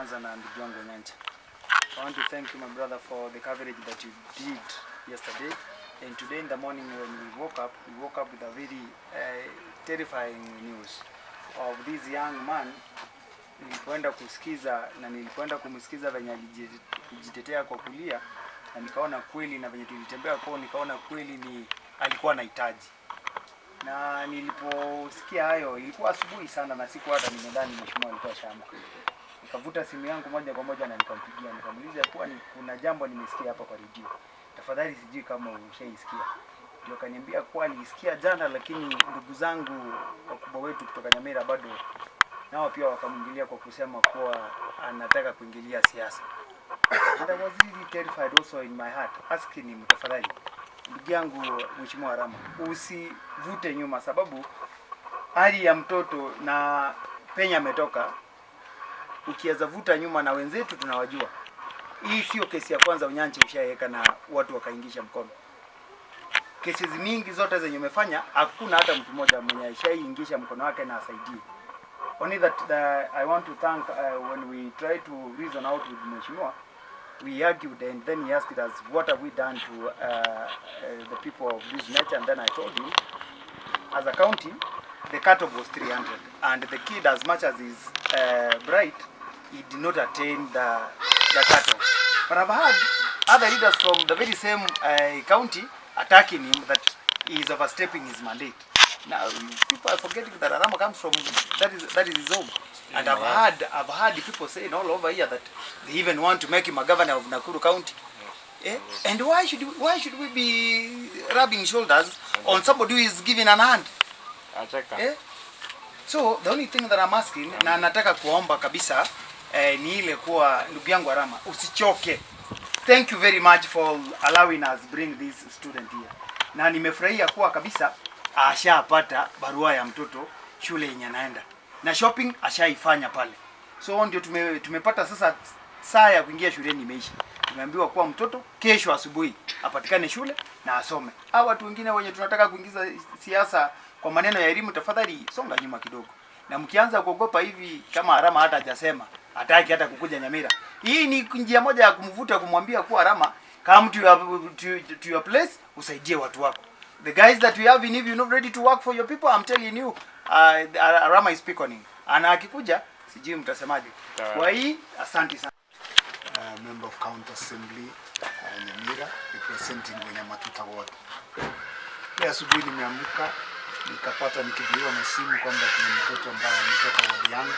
Nitaanza na ndugu yangu Nyanja. I want to thank you, my brother, for the coverage that you did yesterday. And today in the morning when we woke up with a very terrifying news of this young man. Nilipoenda kusikiza na nilipoenda kumsikiza venye alijitetea kwa kulia, na nikaona kweli, na venye tulitembea kwao, nikaona kweli ni alikuwa anahitaji. Na niliposikia hayo, ilikuwa asubuhi sana na siku hata nimedhani mheshimiwa alikuwa shamba. Nikavuta simu yangu moja kwa moja na nikampigia, nikamuuliza kuwa ni kuna jambo nimesikia hapa kwa redio, tafadhali, sijui kama ushaisikia. Ndio akaniambia kuwa alisikia jana, lakini ndugu zangu wakubwa wetu kutoka Nyamira bado nao pia wakamwingilia kwa kusema kuwa anataka kuingilia siasa. And I was really terrified also in my heart, asking him, "Tafadhali, ndugu yangu Mheshimiwa Arama, usivute nyuma, sababu hali ya mtoto na penye ametoka, ukiweza vuta nyuma na wenzetu tunawajua. Hii sio kesi ya kwanza Onyancha ushaweka na watu wakaingisha mkono. Kesi mingi zote zenye umefanya, hakuna hata mtu mmoja mwenye ashaingisha mkono wake na asaidie." Only that I want to thank, when we try to reason out with Mheshimiwa, we argued and then he asked us what have we done to the people of this nature, and then I told him as a county the cutoff was 300 and the kid, as much as he's bright, he did not attain the cutoff. But I've heard other leaders from the very same county attacking him that he is overstepping his mandate. Now people are forgetting that Arama comes from, that is his home. And I've heard people saying all over here that they even want to make him a governor of Nakuru County. Eh? And why should we be rubbing shoulders on somebody who is giving an hand? Acheka. Eh? So the only thing that I'm asking, na nataka kuomba kabisa, ni ile kuwa ndugu yangu Arama, usichoke. Thank you very much for allowing us bring this student here. Na nimefurahia kuwa kabisa ashapata barua ya mtoto shule yenye anaenda na shopping ashaifanya pale. So ndio tumepata sasa saa ya kuingia shuleni imeisha. Tumeambiwa kuwa mtoto kesho asubuhi apatikane shule na asome. Hao watu wengine wenye tunataka kuingiza siasa kwa maneno ya elimu, tafadhali songa nyuma kidogo. Na mkianza kuogopa hivi kama Arama hata hajasema, hataki hata kukuja Nyamira. Hii ni njia moja ya kumvuta, kumwambia kuwa, "Arama, come to your place, usaidie watu wako." The guys that we have in, if you're not ready to work for your people, I'm telling you, Arama is beckoning. Ana akikuja, sijui mtasemaje. Kwa hii, asante sana. Member of County Assembly, Nyamira, representing Wenyamatuta Ward. Leo asubuhi nimeamka nikapata nikipigiwa na simu kwamba kuna mtoto ambaye ametoka ward yangu,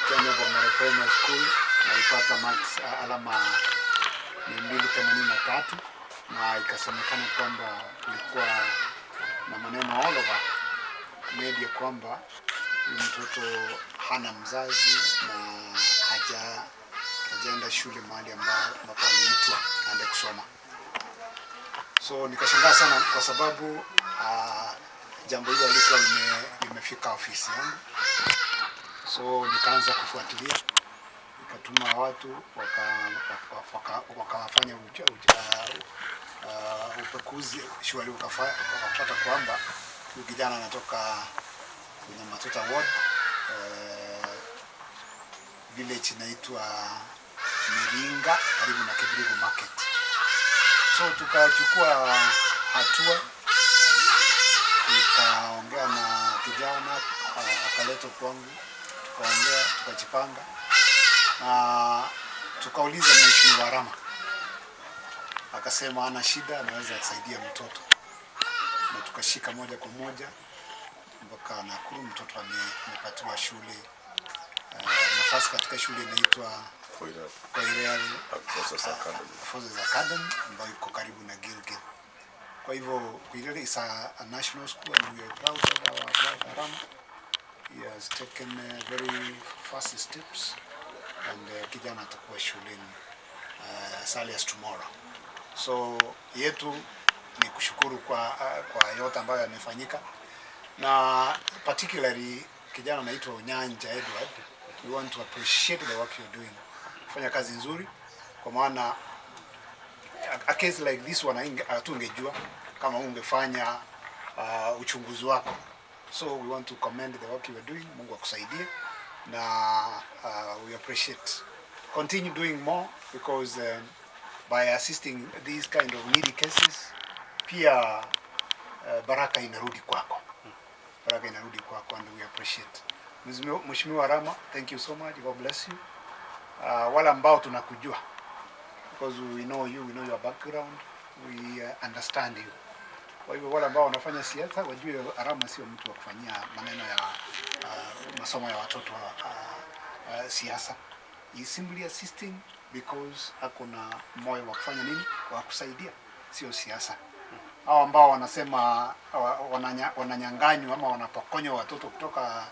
Kenya Bongere Primary School, alipata marks, alama 283, na ikasemekana kwamba kulikuwa na maneno all over media kwamba huyu mtoto hana mzazi na hajaenda shule mahali ambapo aliitwa aende kusoma. So nikashangaa sana kwa sababu jambo hilo halikuwa limefika ofisi yangu, so nikaanza kufuatilia, nikatuma watu wakafanya upekuzi shughuli, wakapata kwamba huyu kijana anatoka kwenye Matuta Ward, village inaitwa Miringa karibu na Kibirigo Market. So tukachukua hatua, tukaongea na kijana, akaletwa kwangu, tukaongea, tukajipanga na tukauliza Mheshimiwa Arama, akasema hana shida, anaweza kusaidia mtoto, na tukashika moja kwa moja mpaka Nakuru. Mtoto amepatiwa shule, nafasi katika shule inaitwa Koireal Forces Academy. Forces Academy ambayo iko karibu na Gilgil. Kwa hivyo Koireal is a national school and we are proud of our brother Arama. He has taken very fast steps and kijana atakuwa shuleni as early as tomorrow. So yetu ni kushukuru kwa yote ambayo yamefanyika na particularly kijana anaitwa Onyanja Edward. We want to appreciate the work you're doing. Fanya kazi nzuri kwa maana a case like this one hatungejua kama ungefanya uchunguzi wako. So we want to commend the work you are doing. Mungu akusaidie. Na we appreciate. Continue doing more because by assisting these kind of needy cases pia baraka inarudi kwako, baraka inarudi kwako and we appreciate. Mheshimiwa Arama, thank you so much. God bless you. Wale ambao tunakujua, because we know you, we know your background, we understand you. Kwa hivyo wale ambao wanafanya siasa wajue Arama sio mtu wa kufanyia maneno ya masomo ya watoto siasa. He is simply assisting because ako na moyo wa kufanya nini, wa kusaidia, sio siasa. Hao ambao wanasema wananyang'anywa ama wanapokonywa watoto kutoka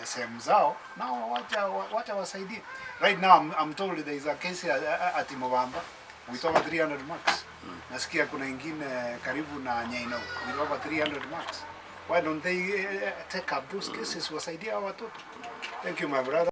sehemu zao, nao wacha wasaidie. Right now I'm told there is a case at Mobamba with over 300 marks. Nasikia kuna ingine karibu na Nyaino with over 300 marks. Why don't they take up those cases, wasaidie hao watoto? Thank you, my brother.